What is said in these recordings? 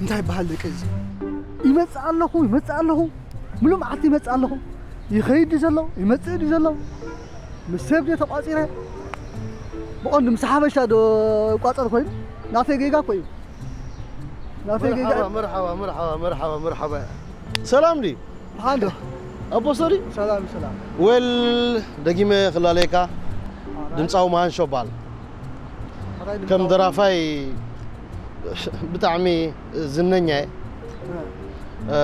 እንታይ ይበሃል ደቂ እዚ? ይመጽእ ኣለኹ፣ ይመጽእ ኣለኹ፣ ሙሉእ መዓልቲ ይመጽእ ኣለኹ። ይኸይድ ድዩ ዘሎ? ይመጽእ ድዩ ዘሎ? ምስ ሰብ ድየ ተቋጺረ? ብቐንዱ ምስ ሓበሻ ዶ ይቋጸር ኮይኑ? ናተይ ጌጋ እኮ እዩ። ናተይ ጌጋ መርሓባ፣ እዩ። መርሓባ፣ መርሓባ፣ መርሓባ፣ መርሓባ። ሰላም ድዩ? ደሓን ዶ? ኣቦ ሰሪ? ሰላም፣ ሰላም። ዌል፣ ደጊመ ክላለየካ፣ ኣራይ። ድምፃዊ መሃንሾ በሃል። ኣራይ ከም ድምፃዊ። ደራፋይ ብጣዕሚ ዝነኛ እየ። እ። እ፣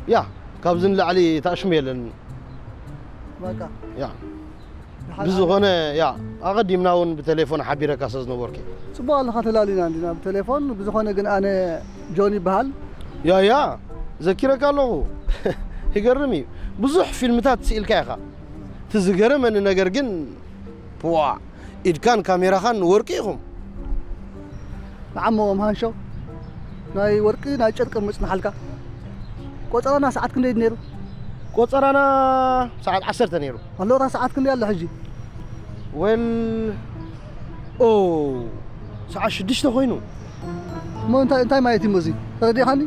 ያ፣ ካብዚ ንላዕሊ ታሽሙ የለን። በቃ። ያ። ብዝኾነ፣ ያ፣ ኣቐዲምና እውን ብቴሌፎን ሓቢረካ ስለ ዝነበርኩ። ጽቡቕ ኣለኻ፣ ተላሊና እንዲና ብቴሌፎን። ብዝኾነ ግን ኣነ ጆን ይበሃል። ያ፣ ያ፣ ዘኪረካ ኣለኹ። ይገርም እዩ። ብዙሕ ፊልምታት ስኢልካ ኢኻ። እቲ ዝገረመኒ ነገር ግን፣ ዋ፣ ኢድካን ካሜራኻን ወርቂ ኢኹም። ንዓሞ መሃንሾ፣ ናይ ወርቂ ናይ ጨርቂ ምጽንሓልካ። ቆጸራና ሰዓት ክንደይ ነይሩ? ቆጸራና ሰዓት ዓሰርተ ነይሩ። ኣሎታ ሰዓት ክንደይ ኣሎ ሕጂ? ዌል፣ ኦ፣ ሰዓት ሽዱሽተ ኮይኑ። እሞ እንታይ፣ እንታይ ማለት እዩ እሞ እዚ? ተረዲእኻኒ?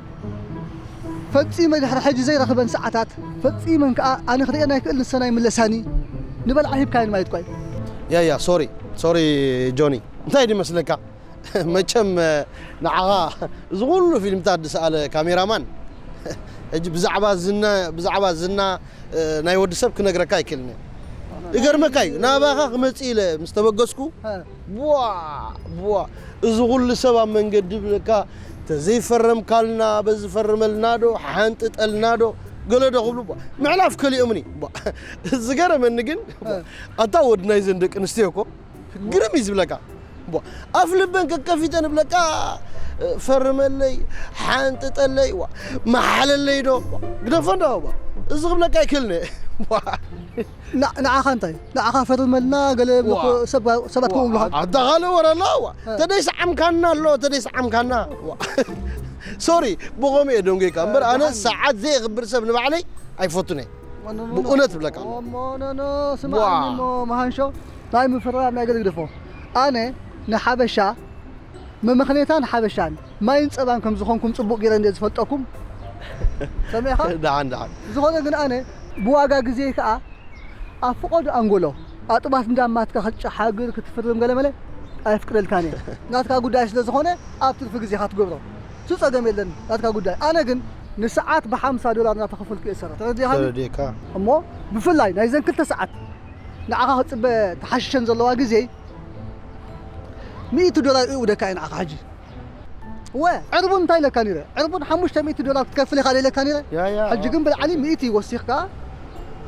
ፈጺመ ድሕሪ ሕጂ ዘይረኽበን ሰዓታት፣ ፈጺመን ከኣ ኣነ ክርእየን ኣይክእል፣ ንሰን ኣይምለሳኒ። ንበልዓ ሂብካየን ማለት እኳ እዩ። ያ፣ ያ፣ ሶሪ፣ ሶሪ ጆኒ። እንታይ ድመስለካ? መቸም ንዓኻ እዚ ኩሉ ፊልምታት ዝሰኣለ ካሜራማን፣ ሕጂ ብዛዕባ ዝና፣ ብዛዕባ ዝና፣ እ፣ ናይ ወዲ ሰብ ክነግረካ ኣይክእልን እየ። ይገርመካ እዩ፣ ናባኻ ክመጽእ ኢለ ምስ ተበገስኩ፣ እ። ቧ፣ ቧ፣ እዚ ኩሉ ሰብ ኣብ መንገዲ ብለካ፣ ተዘይፈረምካልና፣ በዚ ፈርመልና ዶ፣ ሓንጥጠልና ዶ፣ ገለ ዶ ክብሉ፣ ቧ፣ ምዕላፍ ከሊኦምኒ። ቧ፣ ዝገረመኒ ግን፣ እ። ኣታ ወዲ ናይዘን ደቂ ኣንስትዮ እኮ፣ ግርም እዩ ዝብለካ። ቧ፣ ኣፍ ልበን ከከፊተን ይብለካ፣ ፈርመለይ፣ ሓንጥጠለይ፣ ዋ፣ መሓለለይ ዶ፣ ዋ፣ ግደፎ እንዶ፣ ዋ፣ እዚ ክብለካ ኣይክእልን እየ። ዋ። ና-፣ ንዓኻ እንታይ? ንዓኻ ፈርመልና፣ ገለ ዋ። ምኮ-፣ ሰብ-፣ ሰባት ዋ። ከምኡ ይብሉኻ። ኣታ ካልእ ወረ ኣሎ፣ ዋ። እ። ተደይ ሰዓምካና ኣሎ፣ ተደይ ሰዓምካና። ዋ። ሶሪ፣ ብኸምኡ እየ ደንጎይካ። እምበር እ፣ ኣነ ደሓን። ሰዓት ዘየኽብር ሰብ ንባዕለይ ኣይፈቱን እየ። ኖ፣ ኖ፣ ኖ፣ ኖ። ብእውነት እብለካ ኣለኹ። ኖ፣ ኖ፣ ኖ፣ ስምዓኒ ዋ። እሞ መሃንሾ፣ ናይ ምፍርራም ናይ ገለ ግደፎ። ኣነ ንሓበሻ መመኽነይታን ሓበሻን ማይን ጸባን ከም ዝኾንኩም ጽቡቕ ገይረ እንድየ ዝፈልጠኩም። ሰሚዕኻ? ደሓን፣ ደሓን። ዝኾነ ግን ኣነ ብዋጋ ግዜይ ከኣ ኣብ ፍቖዶ ኣንጎሎ ኣጥባት እንዳማትካ ክትጨሓግር ክትፍርም ገለመለ ኣየፍቅደልካን እየ። ናትካ ጉዳይ ስለ ዝኾነ ኣብ ትርፊ ግዜኻ ትገብሮ። እሱ ጸገም የለን፣ ናትካ ጉዳይ። ኣነ ግን ንሰዓት ብሓምሳ ዶላር እናተኸፈልኩ እየ ዝሰርሕ። ተረዲእካኒ? ተረዲእካ። እሞ ብፍላይ ናይዘን ክልተ ሰዓት ንዓኻ ክጽበ ተሓሽሸን ዘለዋ ግዜ ሚእቲ ዶላር እዩ ውደካ እየ ንዓኻ ሕጂ። ወ፣ ዕርቡን እንታይ ኢለካ ነይረ? ዕርቡን ሓሙሽተ ሚእቲ ዶላር ክትከፍል ኢኻ ኢለካ ነይረ? ያ፣ ያ፣ ሕጂ ኦ። ግን ብልዓሊ ሚእቲ ወሲኽካ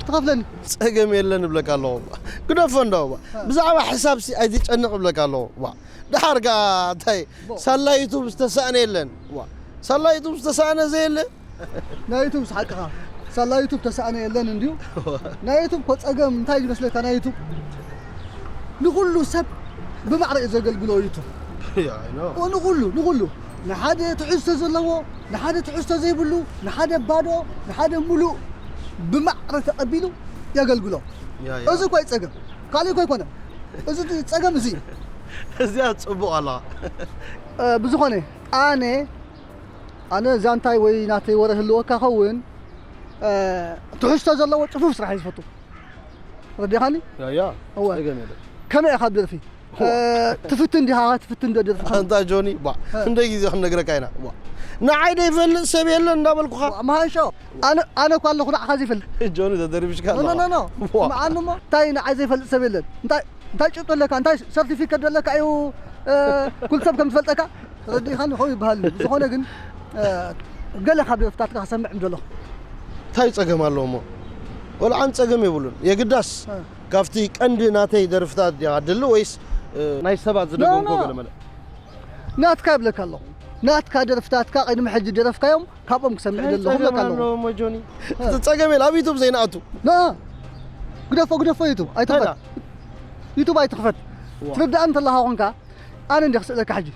ትኸፍለኒ። ጸገም የለን እብለካ ኣለኹ። ግደፎ እንዶ፣ ዋ። እ። ብዛዕባ ሕሳብሲ ኣይትጨነቕ እብለካ ኣለኹ። ዋ። ደሓር ከኣ እንታይ? ቦ። ሳላ ዩቱብ ዝተሳእነ የለን። ዋ። ሳላ ዩቱብ ዝተሳእነ ዘየለ? ናይ ዩቱብ ሓቅኻ። ሳላ ዩቱብ ተሳእነ የለን እንድዩ። ናይ ዩቱብ እኮ ጸገም እንታይ ይመስለካ? ናይ ዩቱብ ንኹሉ ሰብ ብማዕረ እዩ ዘገልግሎ ዩቱብ። Yeah, I know. ኦ፣ ንኹሉ፣ ንኹሉ። ንሓደ ትሕዝቶ ዘለዎ፣ ንሓደ ትሕዝቶ ዘይብሉ፣ ንሓደ ባዶ፣ ንሓደ ሙሉእ ብማዕረ ተቐቢሉ የገልግሎ። Yeah, yeah. እዚ እኮ እዩ ጸገም። ካልእ እኮ ኣይኮነን። እዚ ጸገም እዚ እዩ። እዚኣ ጽቡቕ ኣላ። እ፣ ብዝኾነ፣ ኣነ፣ ኣነ ዛንታይ ወይ ናተይ ወረ ህልወካ ኸውን፣ እ፣ ትሕዝቶ ዘለዎ ጽፉፍ ስራሕ እዩ ዝፈቱ። ረዲኻኒ? ያ፣ ያ። እወ። ጸገም የለን። ከመይ ኢኻ ኣብ ደርፊ? እ፣ ትፍትን ዲኻ? ትፍትን ዶ ደርፊ? ኣንታ ጆኒ፣ ባ፣ እ። ክንደይ ግዜ ክንነግረካ ኢና? ባ። ንዓይ ዘይፈልጥ ሰብ የለን እንዳበልኩኻ። ባ፣ መሃንሾ፣ ኣነ፣ ኣነ እኮ ኣለኹ ንዓኻ ዘይፈልጥ። ጆኒ ተደርቢሽካ ኖ፣ ኖ፣ ኣለኻ። ኖ፣ ኖ። ዋ። ስምዓኒ እሞ፣ እንታይ ንዓይ ዘይፈልጥ ሰብ የለን? እንታይ፣ እንታይ ጭብጢ ኣለካ? እንታይ ሰርቲፊኬት ዶ ኣለካ እዩ፣ እ፣ ኩሉ ሰብ ከም ዝፈልጠካ? ተረዲእኻኒ? ከምኡ ይበሃል። ብዝኾነ ግን፣ እ፣ ገለ ካብ ደርፍታትካ ክሰምዕ ምደለኹ። እንታይ ጸገም ኣለዎ እሞ? ወላ ሓንቲ ጸገም የብሉን። የግዳስ እ። ካብቲ ቀንዲ ናተይ ደርፍታት ድያ ድሊ ወይስ፣ እ፣ ናይ ሰባት ኖ፣ ዝደገምኮ ኖ። ገለ መለ? ናትካ ይብለካ ኣለኹ። ናትካ ደርፍታትካ ቅድሚ ሕጂ ደረፍካዮም ካብኦም ክሰምዕ እንታይ ደለኹ ጸገም ይብለካ ኣለኹ። ኣለዎ እሞ ጆኒ? እ። እቲ ጸገም የለ ኣብ ዩቱብ ዘይንኣቱ። ና፣ ግደፎ፣ ግደፎ ዩቱብ። ኣይትኽፈት። ታዲያ? ዩቱብ ኣይትኽፈት። ዋ። ትርዳእኒ እንተለኻ ኾንካ፣ ኣነ እንደ ክስእለካ ሕጂ።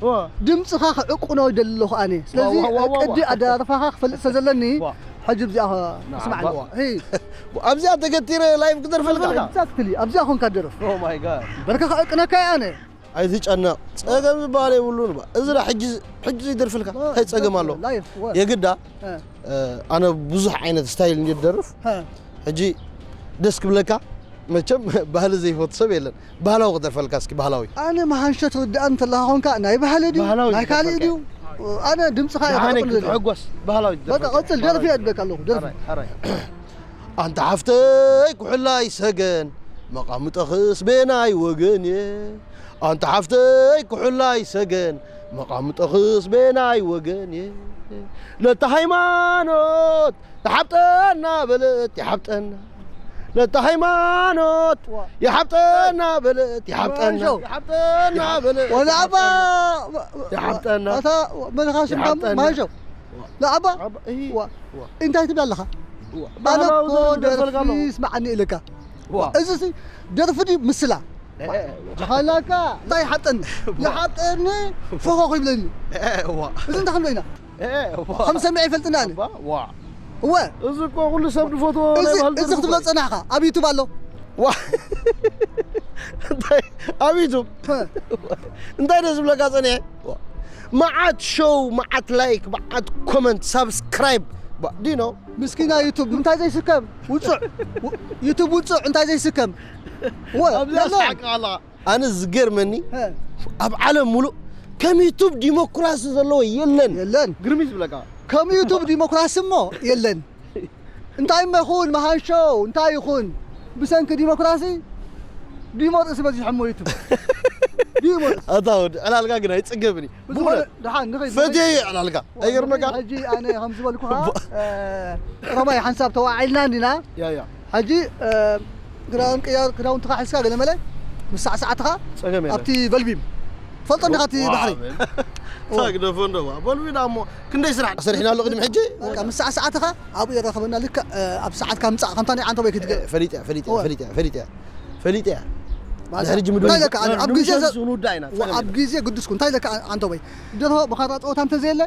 ዋ። ድምፅኻ ክዕቁኖ ይደሊ ኣለኹ ኣነ። ስለዚ ዋ፣ ዋ፣ ዋ፣ ዋ፣ ቅዲ ዋ። ኣደራርፋኻ ክፈልጥ ስለ ዘለኒ፣ ዋ። ሕጂ ብዚኣ ና፣ ስማዕኒ። ዋ፣ ዋ። ሄይ። ኣብዚኣ ተገቲረ ላይቭ ክደርፈልካ? Exactly። ኣብዚኣ ኾንካ ደርፍ። Oh my God። በርካ ክዕቅነካ እየ ኣነ። ኣይትጨነቕ፣ ጸገም ዝበሃል የብሉን። ባ እዚ ዳ ሕጂ፣ ሕጂ ዘይደርፍልካ እንታይ ጸገም ኣሎ? የግዳ ኣነ ብዙሕ ዓይነት ስታይል እንድደርፍ፣ ሕጂ ደስ ክብለካ። መቸም ባህሊ ዘይፈቱ ሰብ የለን። ባህላዊ ክደርፈልካ እስኪ፣ ባህላዊ። ኣነ መሃንሸ ትርድኣን እንተለኻ ኾንካ፣ ናይ ባህሊ ድዩ፣ ናይ ካልእ ድዩ? ኣነ ድምፅኻ ኣይተረቁን። ተሐጎስ፣ ባህላዊ በቃ፣ ቀፅል፣ ደርፊ እየ ድበካ ኣለኹ፣ ደርፊ። ኣንታ ሓፍተይ ኩሕላይ ሰገን፣ መቓምጠኽስ ቤናይ ወገን እየ። ኣንታ ሓፍተይ ኩሕላይ ሰገን፣ መቓምጠኽስ ቤናይ ወገን እየ። ነታ ሃይማኖት ይሓብጠና በለት ይሓብጠና፣ ነታ ሃይማኖት ይሓብጠና በለት ይሓብጠና፣ ይሓብጠና በለት ወላ ኣባ ይሓብጠና፣ ኣታ መልኻ ሽምካ ይሓብጠና። ማንሾ ንዓባ እንታይ ትብል ኣለኻ? ኣነ እኮ ደርፊ ስማዓኒ ኢለካ። እዚ ሲ ደርፊ ድዩ ምስላ? ጀኻላካ እንታይ ይሓብጠኒ? ይሓብጠኒ ፈኾኽ ይብለኒ። እዚ እንታይ ክንብሎ ኢና? ከም ሰሚዐ ይፈልጥና ኣነ። እወ። እዚ እኮ ኩሉ ሰብ ዝፈትዎ ናይ ባህሊ እዚ ክትብሎ ጸናሕካ ኣብ ዩቱብ ኣሎ። ዋ። እንታይ ኣብ ዩቱብ እንታይ ደስ ዝብለካ ጸኒሐ? መዓት ሾው፣ መዓት ላይክ፣ መዓት ኮመንት፣ ሳብስክራይብ። ዲኖ ምስኪና ዩቱብ እንታይ ዘይስከም ውጹዕ፣ ዩቱብ ውጹዕ እንታይ ዘይስከም። ወ ኣብዛ የለን። ስሓቅ ኣላ። ኣነ ዝገርመኒ፣ ኣብ ዓለም ሙሉእ ከም ዩቱብ ዲሞክራሲ ዘለዎ የለን። የለን። ግርም እዩ ዝብለካ። ከም ዩቱብ ዲሞክራሲ እሞ የለን። እንታይ እሞ ይኹን መሃን ሾው እንታይ ይኹን ብሰንኪ ዲሞክራሲ ዲሞ ርእሲ በዚሖሞ ዩቱብ። ዲሞ ርእሲ። ኣታ ወዲ ዕላልካ ግን ኣይጽገብን እዩ። ብዝኾነ ብእውነት። ደሓን ንኸይድ። ፈትየ እዩ ዕላልካ። ኣይገርመካ? ሕጂ ኣነ ከም ዝበልኩኻ፣ እ፣ ረባይ ሓንሳብ ተዋዒልና እንዲና። ያ፣ ያ። ሕጂ፣ እ፣ ክዳን ቅያር፣ ክዳውንትኻ ሒዝካ ገለ መለ ምስ ሳዕሳዕትኻ ጸገም የለን። ኣብቲ ቨልቪም። ትፈልጦ እንዲኻ እቲ ዋ፣ ባሕሪ። ኣበል። ታግደፎ እንዶ ዋ። ቨልቪም ዳሞ ክንደይ ስራሕ ሰሪሕና ኣሎ ቅድሚ ሕጂ? በቃ ምስ ሳዕሳዕትኻ ኣብኡ የራኽበና። ልክዕ፣ እ፣ ኣብ ሰዓትካ ምጻእ። ከምታ ናይ ዓንተቦይ ክትገ- ፈሊጥያ፣ ፈሊጥያ፣ እወ። ፈሊጥያ፣ ፈሊጥያ። ፈሊጥያ። ባዛ። ድሕሪ ጅምዱ እንታይ ኢለካ ኣነ? ኣብ ግዜ ንምሸት ዘ- ንውዳእ ኢና፣ ዋ፣ ጸገም ኣብ የለን። ግዜ ግዱስ ኩን። እንታይ ኢለካ ኣንተቦይ? ደርሆ ብኻራ ጸወታ እንተዘየለ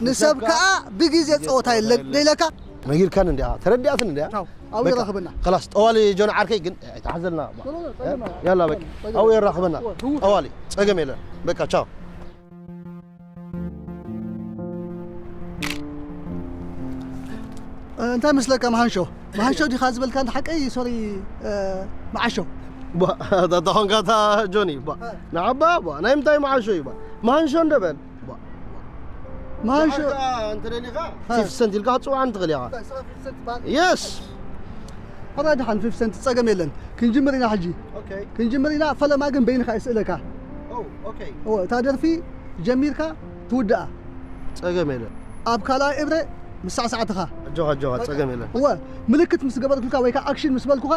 ንሰብ ከኣ ብግዜ ጸወታ የለን ኢለካ። ነጊርካን እንዲያ፣ ተረዲኣትን እንዲያ። ቻው። ኣብኡ በቃ፣ የራኽበና። خلاص፣ ጠዋሊ ጆን ዓርከይ ግን ኣይትሓዘልና። ሎ፣ ሎ፣ ሎ፣ ጸገም የለን። ያላ በቃ። ጸገም ኣብኡ የለን። የራኽበና። ወ-፣ ህው-፣ ጠዋሊ፣ ጸገም የለን። በቃ፣ ቻው። እ፣ እንታይ መስለካ መሃንሾ? መሃንሾ ዲኻ ዝበልካ እንተ ሓቀይ፣ ሶሪ፣ እ፣ መዓሾ። ቧ፣ እታ ተኾንካ እታ ጆኒ፣ ቧ። እ። ንዓባ፣ ቧ፣ ናይ ምንታይ መዓሾ እዩ፣ ቧ? መሃንሾ እንደ በል። ቧ። መሃንሾ። ንዓኻ እንተ ደሊኻ፣ እ። ፊፍቲ ሰንት ኢልካ ክትጽውዓኒ ትኽእል ኢኻ። እንታይ፣ ስኻ ፊፍቲ ሰንት ትበሃል? የስ። ኣባ ደሓን ፊፍቲ ሰንት ጸገም የለን። ክንጅምር ኢና ሕጂ። ኦኬ። ክንጅምር ኢና፣ ፈለማ ግን በይንኻ ይስእለካ። ኦ፣ ኦኬ። እወ፣ እታ ደርፊ ጀሚርካ ትውድኣ። ጸገም የለን። ኣብ ካልኣይ እብረ ምስ ሳዕሳዕትኻ። ኣጆኻ፣ ኣጆኻ፣ ጸገም የለን። እወ፣ ምልክት ምስ ገበርኩልካ ወይ ከኣ ኣክሽን ምስ በልኩኻ፣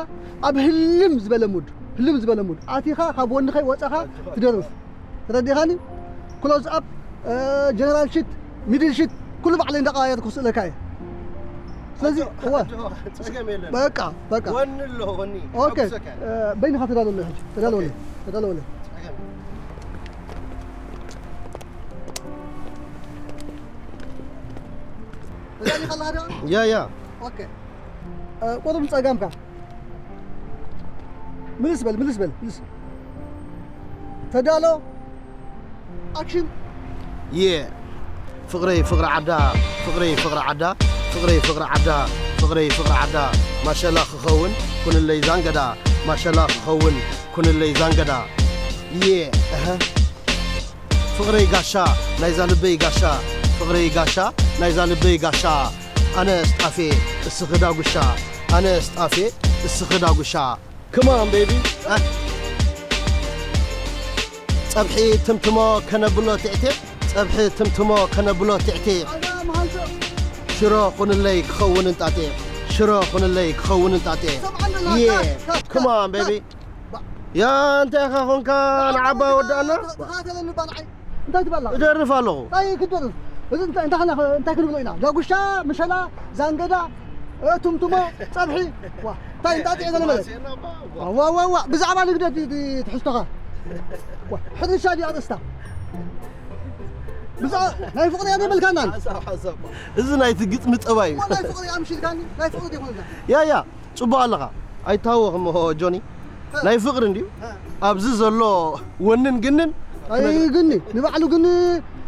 ኣብ ህልም ዝበለ ሙድ፣ ህልም ዝበለ ሙድ ኣቲኻ ካብ ጎኒ ከይወጻኻ ኣጆኻ፣ ትደርፍ። ኣጆኻ። ተረዲኻኒ? ክሎዝ ኣፕ፣ እ፣ ጀነራል ሽት፣ ሚድል ሽት፣ ኩሉ ባዕለይ እንዳቐያየርኩ ክስእለካ እየ። ስለዚ፣ ኣጆ-፣ እወ። ኣጆ-፣ ጸገም የለን። በቃ፣ በቃ። ወኒ ኣሎ፣ ወኒ። ኦኬ፣ ሓጉሰካ። እ፣ በይንኻ ተዳለወለይ ሕጂ። ተዳለወለይ፣ ኦኬ። ተዳለወለይ። ጸገም። ተዳሊኻ ኣለኻ ዶ? ያ፣ ያ። ኦኬ። እ፣ ቁሩብ ንጸጋምካ። ምልስ በል፣ ምልስ በል፣ ምልስ። ተዳሎ። ኣክሽን። የ ፍቕረይ ፍቕሪ ዓዳ፣ ፍቕረይ ፍቕሪ ዓዳ፣ ፍቕረይ ፍቕሪ ዓዳ፣ ፍቕረይ ፍቕሪ ዓዳ፣ ማሸላ ክኸውን ኩንለይ ዛንገዳ፣ ማሸላ ክኸውን ኩንለይ ዛንገዳ። የ፣ እህ። ፍቕረይ ጋሻ፣ ናይዛ ልበይ ጋሻ፣ ፍቕረይ ጋሻ፣ ናይዛ ልበይ ጋሻ፣ ኣነ ስጣፌ፣ እስኺ ዳጉሻ፣ ኣነ ስጣፌ፣ እስኺ ዳጉሻ። Come on, baby. አ። ጸብሒ ትምትሞ ከነብሎ ትዕቴ፣ ጸብሒ ትምትሞ ከነብሎ ትዕቴ። ሽሮ ኩንለይ ክኸውን እንጣጤ፣ ሽሮ ኩንለይ ክኸውን እንጣጤ። Yeah. Come on, baby. ያ፣ እንታይ ኢኻ ኾንካ ንዓባ ወዳእና? ተኸታተለኒ እባ ንዓይ። እንታይ ትበላ? እደርፍ ኣለኹ። እንታይ ክደርፍ? እዚ እንታይ፣ እንታይ፣ እንታይ ክንብሎ ኢና? ዳጉሻ፣ ምሸላ፣ ዛንገዳ፣ እ፣ ቱምቱሞ፣ ጸብሒ። ዋ፣ እንታይ እንጣጢዕ ዘለመለ? ዋ፣ ዋ፣ ዋ፣ ዋ፣ ብዛዕባ ንግደት ድ-፣ ድ-፣ ትሕዝቶኻ። ዋ፣ ሕርሻ ድዩ ኣርእስታ? ብዛዕባ ናይ ፍቕሪ እያ ዘይበልካናን? ሓሳብ፣ ሓሳብ። እዚ ናይቲ ግጥሚ ጠባይ እዩ። ዋ፣ ናይ ፍቕሪ ኣምሺልካኒ፣ ናይ ፍቕሪ ዘይኮነና። ያ፣ ያ፣ ጽቡቕ ኣለኻ። ኣይታወኽም ጆኒ። ናይ ፍቕሪ እንድዩ። ኣብዚ ዘሎ ወንን ግንን ኣይ ግኒ ንባዕሉ ግኒ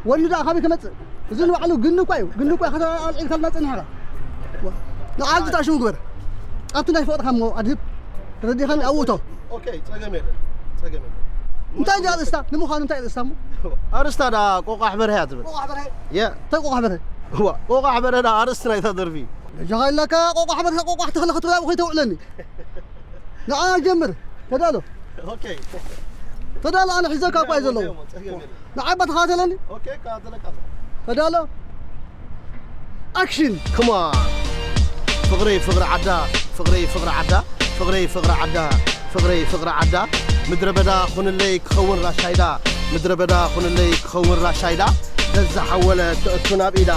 ወኒ ደኣ ካበይ ክመጽእ? እዚ ንባዕሉ ግኒ እኳ እዩ። ግኒ እኳ ከተኣልዒልካልና ጸኒሕካ። ንዓል ዝጣሽሙ ግበር። ኣብቲ ናይ ፍቕርካ እሞ ኣድህብ። ተረዲኻኒ? ኣብኡ እቶ። ኦኬ፣ ጸገም የለን። ጸገም የለን። እንታይ ድያ ኣርእስታ? ንምዃኑ እንታይ ኣርእስታ እሞ? ኣርእስታ ደኣ ቆቋሕ በርሀ እያ ትብል። ቆቋሕ በርሀ? የ። እንታይ ቆቋሕ በርሀ? እዋ፣ ቆቋሕ በርሀ ደኣ ኣርእስቲ ናይታ ደርፊ እዩ። በጃኻ ኢልናካ ቆቋሕ በርሀ፣ ቆቋሕ ተኽሊ ክትብል ኣብኡ ከይተውዕለኒ። ንዓ ጀምር። ተዳሎ። ኦኬ። ተዳሎ፣ ኣነ ሒዘካ እኳ እየ ዘለኹ። ጸገም የለን። ንዓ እባ ተኸታተለኒ። ኦኬ፣ እከታተለካ ኣለኹ። ተዳሎ። ኣክሽን። ክማን። ፍቕረይ ፍቕሪ ዓዳ፣ ፍቕረይ ፍቕሪ ዓዳ፣ ፍቕረይ ፍቕሪ ዓዳ፣ ፍቕረይ ፍቕሪ ዓዳ። ምድረ በዳ ኹንለይ ክኸውን ራሻይዳ፣ ምድረ በዳ ኹንለይ ክኸውን ራሻይዳ። ዘዝሓወለ ትእቱ ናብ ኢዳ፣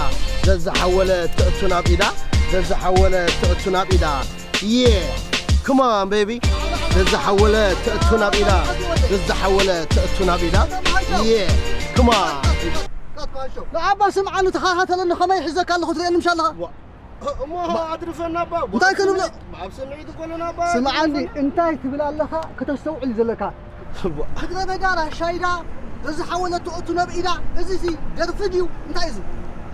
ዘዝሓወለ ትእቱ ናብ ኢዳ፣ ዘዝሓወለ ትእቱ ናብ ኢዳ። የ ክማን ቤቢ። ዘዝሓወለ ትእቱ ናብ ኢዳ፣ ዘዝሓወለ ትእቱ ናብ ኢዳ። የ ክማን። ንዓባ ስምዓኒ፣ ተኸታተለኒ፣ ከመይ ሒዘካ ኣለኹ ትርእየኒ ምሻ ኣለኻ? ዋ፣ እሞ ኣድርፈና ኣባ። እንታይ ክንብሎ? ኣብ ስምዒት እኮ ኣለና ኣባ። ስምዓኒ፣ ኣድርፈና። እንታይ ትብል ኣለኻ ከተስተውዕል ዘለካ? ዋ። ምድረ በዳ ራሻይዳ፣ ዘዝሓወለ ትእቱ ናብ ኢዳ፣ እዚ ሲ ደርፊ ድዩ? እንታይ እዚ?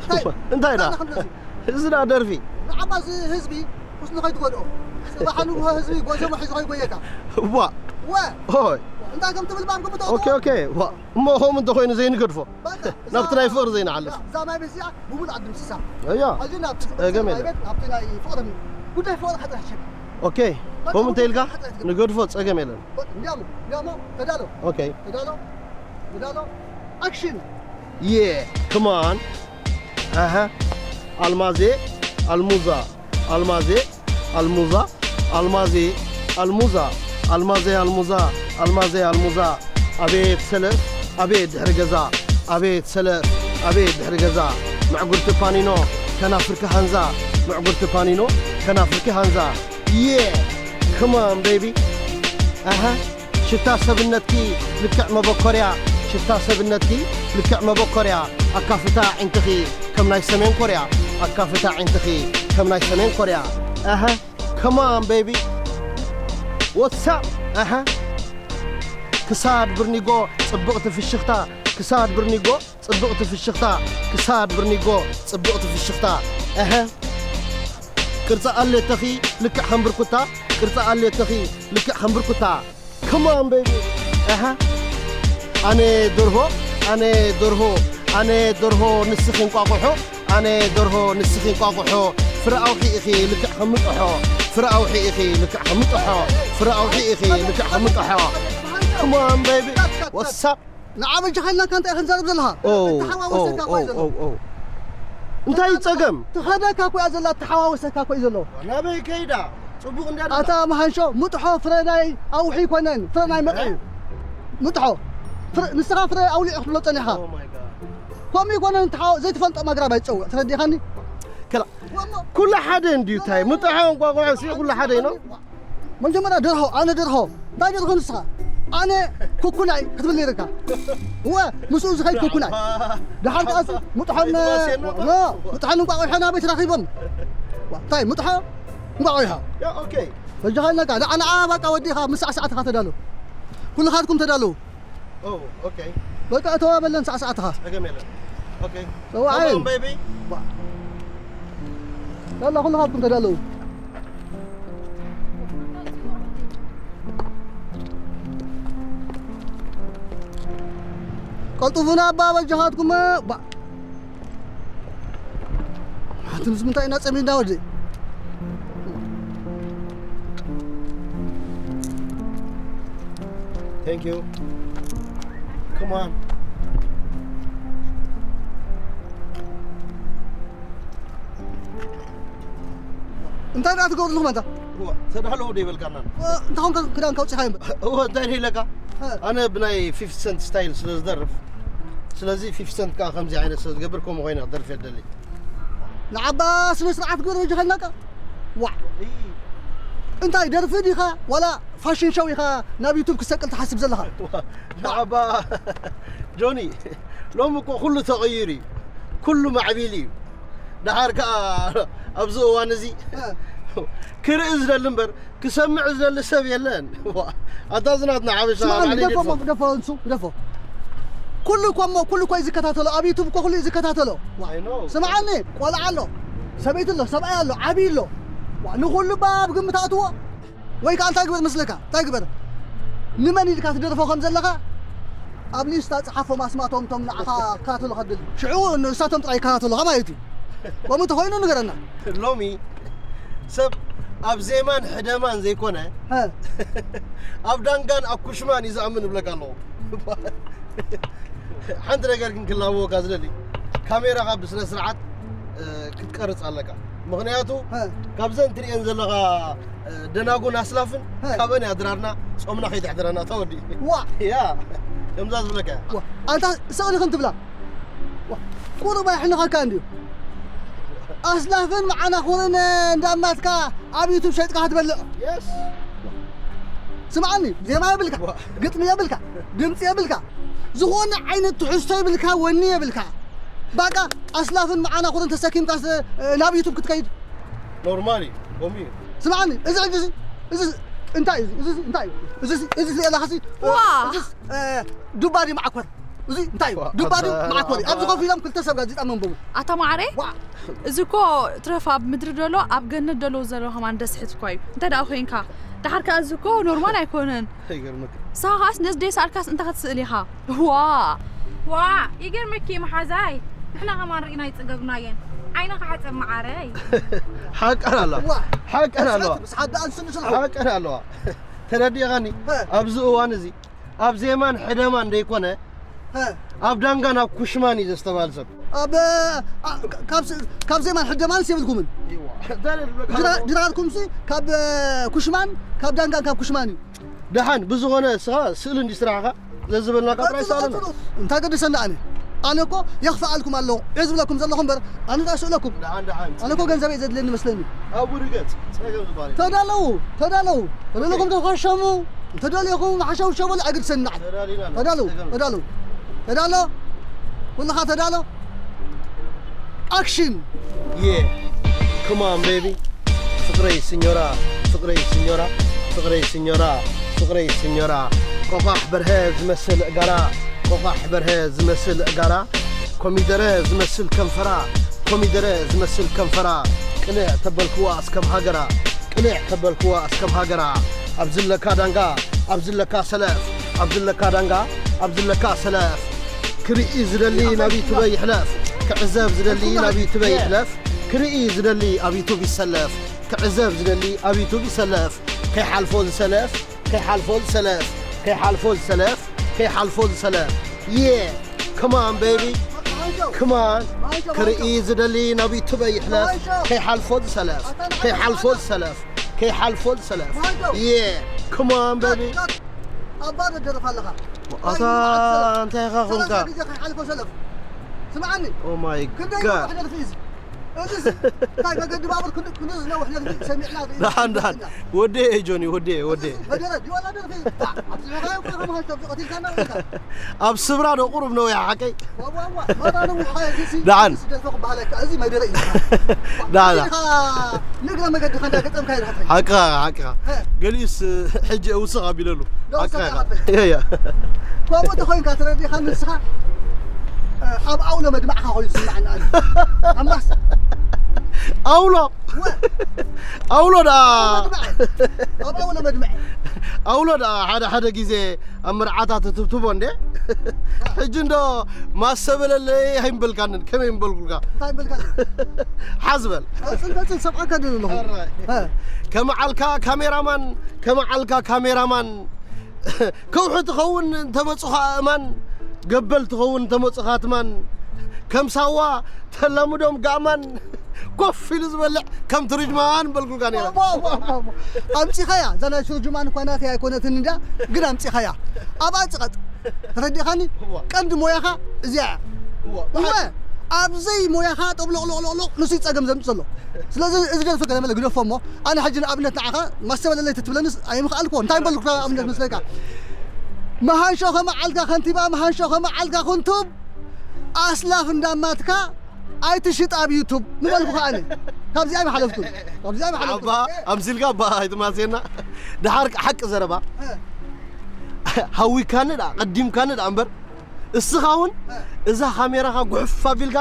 እንታይ? እንታይ ዳ? እንታይ ክንብሎ እዚ? እዚ ዳ ደርፊ? ንዓባ እዚ ህዝቢ ቁስሉ ከይትጎድኦ። ጽባሕ ንግሆ ህዝቢ ጎዘሞ ሒዙ ከይጎየካ። ዋ። ወ። ኦይ። እንታይ ከም ትብል ባብ ግምቶ። ኦኬ፣ ኦኬ። ዋ። እሞ ኸም እንተ ኾይኑ ዘይንገድፎ። በቃ፣ ናብቲ ናይ ፍቕሪ ዘይንሓልፍ። እዛ ማይ ቤት እዚኣ ብሙሉ ዓዲ ምስሳ። እያ። ሕጂ ናብቲ ጸገም የለን። ቤት፣ ናብቲ ናይ ፍቕሪ፣ ጉዳይ ፍቕሪ ሓጥራሕ ሸክ። ኦኬ። በቃ፣ ከምኡ እንተ ኢልካ ጉዳይ ሓጥራሕ ሸክ። ንገድፎ፣ ጸገም የለን። በቃ፣ እንዲያሞ፣ እንዲያሞ፣ ተዳሎ። ኦኬ። ተዳሎ። ተዳሎ። ኣክሽን። የ ክማን። ኣሃ። ኣልማዜ፣ ኣልሙዛ፣ ኣልማዜ፣ ኣልሙዛ፣ ኣልማዜ፣ ኣልሙዛ፣ ኣልማዜ፣ ኣልሙዛ፣ ኣልማዜ፣ ኣልሙዛ። ኣቤት ሰለፍ፣ ኣቤት ድሕሪ ገዛ፣ ኣቤት ሰለፍ፣ ኣቤት ድሕሪ ገዛ። ምዕጉርቲ ፓኒኖ፣ ከናፍርኪ ሃንዛ፣ ምዕጉርቲ ፓኒኖ፣ ከናፍርኪ ሃንዛ። የ ክማን ቤቢ። ኣሃ። ሽታ ሰብነትኪ ልክዕ መበኮርያ፣ ሽታ ሰብነትኪ ልክዕ መበኮርያ። ኣካፍታ ኣዒንትኺ ከም ናይ ሰሜን ኮርያ፣ ኣካፍታ ኣዒንትኺ ከም ናይ ሰሜን ኮርያ። ኣሃ፣ come on baby። What's up? ኣሃ። ክሳድ ብርኒጎ ጽብቕቲ ፍሽኽታ፣ ክሳድ ብርኒጎ ጽብቕቲ ፍሽኽታ፣ ክሳድ ብርኒጎ ጽብቕቲ ፍሽኽታ። ኣሃ። ቅርጺ ኣሌተኺ ልክዕ ከም ብርኩታ፣ ቅርጺ ኣሌተኺ ልክዕ ከም ብርኩታ። Come on baby። ኣሃ። ኣነ ደርሆ፣ ኣነ ደርሆ፣ ኣነ ደርሆ፣ ንስኺ እንቋቑሖ፣ ኣነ ደርሆ፣ ንስኺ እንቋቑሖ። ፍረ ኣውሒ ኢኺ ልክዕ ከም ምጥሖ፣ ፍረ ኣውሒ ኢኺ ልክዕ ከም ምጥሖ፣ ፍረ ኣውሒ ኢኺ ልክዕ ከም ምጥሖ። Come on baby። What's up? ንዓ በጃኻ ኢልናካ እንታይ ክንዛረብ ዘለኻ? ኦ፣ እተሓዋወሰካ ኦ፣ እኮ እዩ ዘሎ። ኦ፣ ኦ። እንታይ እዩ ጸገም? ትኸደካ እኮ እያ ዘላ፣ እተሓዋወሰካ እኮ እዩ ዘሎ። ናበይ ከይዳ? ጽቡቕ እንድያ ኣታ መሃንሾ፣ ምጥሖ ፍረ ናይ ኣውሒ ኣይኮነን፣ ፍረ ናይ መርዒ እዩ። ምጥሖ። ፍረ፣ ንስኻ ፍረ ኣውሊዕ ክትብሎ ጸኒሕካ። Oh my God። ከምኡ ኣይኮነን፣ እተሓዋ-፣ ዘይትፈልጦ ማግራብ ኣይትጸውዕ፣ ተረዲኻኒ? ከላ፣ ወሞ። ኩሉ ሓደ እንድዩ፣ ታይ? ምጥሖ፣ እንቋቑሖ፣ ሲ ኩሉ ሓደ እዩ፣ ኖ? መጀመርያ ደርሆ፣ ኣነ ደርሆ። እንታይ ደርሆ ንስኻ? ኣነ ኩኩናይ ክትብል ነይርካ። እወ፣ ምስኡ ዝኸይድ ኩኩናይ። ደሓር ከኣስ ምጥሖን፣ ኖ፣ ምጥሖን እንቋቑሖን ኣበይ ተራኺቦም? ዋ፣ እንታይ ምጥሖ? እንቋቑሖ። ያ፣ ኦኬ። በጃኻ ኢልናካ፣ ንዓ፣ ንዓ፣ በቃ ወዲኻ፣ ምስ ሳዕሳዕትኻ ተዳሎ። ኩልኻትኩም ተዳለዉ። ኦ፣ ኦኬ። በቃ እተዋ በለን ሳዕሳዕትኻ። ጸገም የለን። ኦኬ። ጸዋዓይ። Come on, baby። ባ-፣ ያላ ኩልኻትኩም ተዳለዉ። ቀልጥፉና እባ በጃኻትኩም፣ ባ-፣ ኣንቱምስ ምንታይ ኢና ጸሚድና ወዲ? Thank you። Come on። እንታይ ደኣ ትገብሩ ኣለኹም ኣንታ? እዋ፣ ተዳለዉ ዶ ይበልካና? እ፣ እንታይ ኾንካ ክዳንካ ኣውጺእካዮ እምበር? እዋ፣ እንታይ ደኣ ኢለካ? እ። ኣነ ብናይ ፊፍቲ ሰንት ስታይል ስለ ዝደርፍ፣ ስለዚ ፊፍቲ ሰንት ከኣ ከምዚ ዓይነት ስለ ዝገብር ከምኡ ኮይነ ክደርፍ እየ ዝደሊ። ንዓባ ስነ ስርዓት ግበር በጃኻ ኢልናካ። ዋዕ። እይ። እንታይ ደርፊ ዲኻ ዋላ ፋሽን ሾው ኢኻ ናብ ዩቱብ ክሰቅል ትሓስብ ዘለኻ? ንዓባ ጆኒ፣ ሎሚ እኮ ኩሉ ተቐይሩ እዩ። ኩሉ ማዕቢሉ እዩ። ደሓር ከኣ ኣብዚ እዋን እዚ እ። ክርኢ ዝደሊ እምበር ክሰምዕ ዝደሊ ሰብ የለን። ዋ፣ ኣታ ዝናትና ሓበሻ ስማዕ፣ ባዕለይ ግደፎ፣ ይደድፎ። ግደፎ፣ እንሱ፣ ግደፎ። ኩሉ እኮ እሞ፣ ኩሉ እኮ እዩ ዝከታተሎ። ኣብ ዩቱብ እኮ ኩሉ እዩ ዝከታተሎ። ዋ፣ I know። ስምዓኒ፣ ቆልዓ ኣሎ፣ ሰበይቲ ኣሎ፣ ሰብኣይ ኣሎ፣ ዓብዪ ኣሎ። ዋ፣ ንኹሉ ባ ኣብ ግምት ኣእትዎ። ወይ ከዓ እንታይ ግበር መስለካ? እንታይ ግበር? ንመን ኢልካ ትደርፎ ከም ዘለኻ ኣብ ሊስታ ጽሓፎም ኣስማቶም፣ እቶም ንዓኻ ክከታተሉኻ ዝደልዩ። ሽዑ ንሳቶም ጥራይ ይከታተሉኻ ማለት እዩ። ከምኡ እንተኾይኑ ንገረና። ሎሚ ሰብ ኣብ ዜማን ሕደማን ዘይኮነ፣ ሀ። ኣብ ዳንጋን ኣብ ኩሽማን እዩ ዝኣምን እብለካ ኣለኹ። ሓንቲ ነገር ግን ክላበወካ ዝደሊ፣ ካሜራኻ ብስነ ስርዓት፣ እ፣ ክትቀርጽ ኣለካ። ምኽንያቱ፣ ሀ። ካብዘን ትርእየን ዘለኻ፣ እ፣ ደናጉን ኣስላፍን፣ ሀ። ካብአን እያ ድራርና፣ ጾምና ከይተሕድረና፣ ተወዲ። ዋ! ያ፣ ከምዛ ዝብለካ እያ። ዋ! ኣንታ ስቕ ኢልክን ትብላ። ዋ! ቁሩብ ኣይሕንኸካ እንድዩ። ኣስላፍን መዓናኹርን እንዳማትካ ኣብ ዩቱብ ሸይጥካ ክትበልዕ። የስ። ስምዓኒ፣ ዜማ የብልካ፣ ዋ። ግጥሚ የብልካ፣ ድምፂ የብልካ፣ ዝኾነ ዓይነት ትሕዝቶ የብልካ፣ ወኒ የብልካ። ባቃ ኣስላፍን መዓናኹርን ተሰኪምካ ስ-፣ ናብ ዩቱብ ክትከይድ። ኖርማል እዩ፣ ከምኡ እዩ። ስምዓኒ፣ እዚ ሕጂ እዚ፣ እዚ እንታይ እዩ? እዚ እንታይ እዩ? እዚ፣ እዚ ትሪኦ ዘለኻ ሲ-፣ ዋ! እዚ፣ እ፣ ዱባ ድዩ መዓኮር? እዚ እንታይ እዩ? ዋ፣ ዱባ ድዩ ኣታ-፣ መዓኮር እዩ? ኣብዚ ኮፍ ኢሎም ክልተ ሰብ ጋዜጣ መንበቡ። ኣታ ማዕረ? ዋ! እዚ እኮ ትረፍ ኣብ ምድሪ ደሎ ኣብ ገነት ደሎ ዘሎ ከማን ደስሕት እኳ እዩ። እንታይ ደኣ ኮይንካ? ደሓር ከኣ እዚ እኮ ኖርማል ኣይኮነን። ይገርመካ። ንስኻ ከኣስ ነዚ ደይሰኣልካስ እንታይ ክትስእል ኢኻ? ዋ! ዋ! ይገርመኪ መሓዛይ። ንሕና ከማን ርኢና ኣይጸገብናየን። ዓይንኻ ሓጸብ መዓረይ። ሓቀን ኣለዋ። ዋ! ሓቀን ኣለዋ። ምስ ሓደ ኣንስን ስልሑ። ሓቀን ኣለዋ። ተረዲእኻኒ? እ። ኣብዚ እዋን እዚ ኣብ ዜማን ሕደማን ደይኮነ፣ ሀ። ኣብ ዳንጋን ኣብ ኩሽማን እዩ ዘስተባህል ሰብ። ኣብ፣ አ፣ ካብ ስ-፣ ካብ ዜማን ሕደማንስ የብልኩምን። ይዋ። እንታይ ደኣ ዝብለካ ድራ-፣ ዘለኹ? ድራርኩምሲ ካብ፣ እ፣ ኩሽማን፣ ካብ ዳንጋን ካብ ኩሽማን እዩ። ደሓን፣ ብዝኾነ እስኻ ስእሊ እንዲ ስራሕኻ ዘዝበልናካ ጥራይ ቀጽሉ፣ ሰኣለና። ቀጽሉ። እንታይ ገድሰኒ ኣነ? ኣነ እኮ የኽፍኣልኩም ኣለኹ። እየ ዝብለኩም ዘለኹ እምበር፣ ኣነ እንታይ ስእለኩም? ደሓን፣ ደሓን። ኣነ እኮ ገንዘብ እየ ዘድልየኒ መስለኒ። ኣብኡ ርገጽ፣ ጸገም ዝበሃል የለን። ተዳለዉ፣ ተዳለዉ። ተደለኹም ኦኬ። ተኸሸሙ። እንተደሊኹም ሓሸውሸው በሉ፣ ኣይግድሰኒ ንዓይ። ተዳሊና ኣለና። ተዳለዉ፣ ተዳለዉ። ተዳሎ። ኩልኻ ተዳሎ። ኣክሽን። Yeah, come on, baby. ፍቕረይ ሲኞራ፣ ፍቕረይ ሲኞራ፣ ፍቕረይ ሲኞራ፣ ፍቕረይ ሲኞራ። ቆቋሕ በርሀ ዝመስል እጋራ፣ ቆቋሕ በርሀ ዝመስል እጋራ። ኮሚደረ ዝመስል ከንፈራ፣ ኮሚደረ ዝመስል ከንፈራ። ቅልዕ ተበልክዋ እስከም ሃገራ፣ ቅልዕ ተበልክዋ እስከም ሃገራ። ኣብ ዝለካ ዳንጋ፣ ኣብ ዝለካ ሰለፍ፣ ኣብ ዝለካ ዳንጋ፣ ኣብ ዝለካ ሰለፍ። ክርኢ ዝደሊ ናብ ዩቱበይ ይሕለፍ፣ ክዕዘብ ዝደሊ ናብ ዩቱበይ ይሕለፍ። ክርኢ ዝደሊ ኣብ ዩቱብ ይሰለፍ፣ ክዕዘብ ዝደሊ ኣብ ዩቱብ ይሰለፍ። ከይሓልፎ ዝሰለፍ፣ ከይሓልፎ ዝሰለፍ፣ ከይሓልፎ ዝሰለፍ፣ ከይሓልፎ ዝሰለፍ። Yeah, come on, baby. Come on. ክርኢ ዝደሊ ናብ ዩቱበይ ይሕለፍ፣ ከይሓልፎ ዝሰለፍ፣ ከይሓልፎ ዝሰለፍ፣ ከይሓልፎ ዝሰለፍ። Yeah, come on, baby. ኣባ ደደረፍ ኣለኻ። ኣታ እንታይ ኢኻ ኮንካ? ሰላሳ ግዜ ከይሓልፎ ሰለፍ። ስምዓኒ። Oh my God። ክንደይ ነዊሕ ደርፊ እዚ? እዚስ እንታይ መገዲ ባቡር ክንዲ፣ ክንዲ ዝነውሕ ደርፊ ሰሚዕና ርኢና ደሓን፣ ደሓን። ኣይፈልጥና። ወዴ ጆኒ፣ ወዴ፣ ወዴ። እዚስ መደረ ድዩ ዋላ ደርፊ? ታ፣ ኣብዚ ኸ እኮ ከም ሃልተብ ቀቲልካና ወይታ? ኣብ ስብራ ዶ ቁሩብ ነዊሕ ሓቀይ? ዋ፣ ዋ፣ ዋ፣ መራ ነዊሕ ሓቀይ፣ እዚሲ፣ ደሓን። እዚሲ ደርፊ ክበሃለካ፣ እዚ መደረ እዩ። ደሓን። እዚ ኸኣ ንእግረ መገዲ ከንዳ ገጠምካ ኢልካ ትኸይድ። ሓቅኻ፣ ሓቅኻ። እ። ገሊኡስ ሕጂ ውስኽ ኣቢለሉ። ዶ ሓቅኻ ውስኽ ኢኻ። ኣቢለሉ። እየ፣ እየ። ከምኡ እንተኾይንካ ተረዲእካ ንስኻ፣ እ፣ ኣብ ኣውሎ መድማዕኻ ኮይኑ ዝስማዓኒ ኣነ። ኣማስ። ኣውሎ? ወ- ኣውሎ ደኣ። መድማዕ። ኣብ ኣውሎ መድማዕ። ኣውሎ ደኣ ሓደ ሓደ ግዜ ኣብ መርዓታት ትብትቦ እንዴ? ሕጂ እንዶ ማሰበለለይ ኣይምበልካንን፣ ከመይ ምበልኩልካ? እንታይ ምበልካ? ሓዝ በል። ቀጽል፣ ቀጽል፣ ሰብኣካ ደሎ ኣለኹ። ሕራይ። እ። ከመዓልካ ካሜራማን፣ ከመዓልካ ካሜራማን፣ ከውሒ ትኸውን እንተመጹኻ ኣእማን፣ ገበል ትኸውን እንተመጹኻ ትማን፣ ከም ሳዋ ተላምዶም ጋእማን፣ ኮፍ ኢሉ ዝበልዕ ከም ትርጅማን በልኩልካ ነይረ። ዋ፣ ዋ፣ ዋ፣ ዋ። ኣምጺኻያ፣ እዛ ናይ ትርጅማን እኳ ናተይ ኣይኮነትን እንዳ፣ ግን ኣምጺኻያ። ኣብኣ ጽቐጥ። ተረዲእኻኒ? እዋ። ቀንዲ ሞያኻ እዚኣ እያ። እዋ፣ እወ፣ ብሓቂ። ኣብ ዘይ ሞያኻ ጠብሎቕሎቕሎቕሎቕ ንሱ እዩ ጸገም ዘምጽእ ዘሎ። ስለዚ እዚ ደርፊ ገለ መለ ግደፎ እሞ፣ ኣነ ሕጂ ንኣብነት ንዓኻ ማስተበለለይ ትትብለንስ ኣይምኽኣልኩ። እንታይ በልኩ ኣብነት መስለካ? መሃንሾ ከመዓልካ ከንቲባ፣ መሃንሾ ከመዓልካ ኩንቱብ፣ ኣስላፍ እንዳማትካ፣ ኣይትሽጥ ኣብ ዩቱብ ምበልኩ ከኣነ። ካብዚኣ ይሓለፍኩ። ካብዚኣ ይሓለፍኩ። ኣባ ኣምሲልካ ኣባ ኣይትማስየና። ድሓር ሓቂ ዘረባ ሃዊካኒ ዳ ቀዲምካኒ ዳ እምበር እስኻ እውን እዛ ካሜራኻ ጉሕፍ ኣቢልካ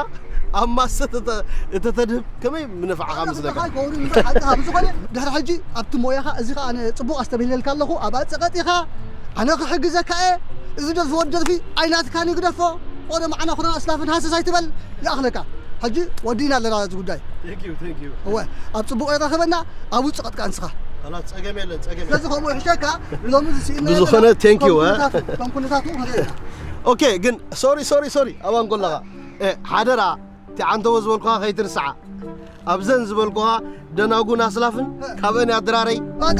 ኣብ ማሰ እተተድህብ ከመይ ምንፍዓኻ ምስለካ። ብዝኾነ ድሕሪ ሕጂ ኣብቲ ሞያኻ እዚ ከዓ ኣነ ፅቡቅ ኣስተብሂለልካ ኣለኹ። ኣብ ኣፀቀጢኻ ኣነ ክሕግዘካ እየ። እዚ ደርፊ ወዲ ደርፊ ኣይናትካን ይግደፎ። ቆደ ማዕና ኩና ኣስላፍን ሃሰስ ኣይትበል። ይኣኽለካ። ሕጂ ወዲእና ኣለና እዚ ጉዳይ። እወ ኣብ ፅቡቅ የራኽበና። ኣብ ውፅቀጥካ እንስኻ ጸገም የለን ጸገም ስለዚ ከምኡ ይሕሸካ። ሎሚ ዝስኢና ብዝኾነ thank you፣ እ? ተንኩነታቱ ንርእና ኦኬ ግን ሶሪ ሶሪ ሶሪ ኣብ ኣንጎላኻ ሓደራ እቲ ዓንተወ ዝበልኩኻ ከይትርስዓ ኣብዘን ዝበልኩኻ ደናጉን ኣስላፍን ካብአን ኣድራረይ በቃ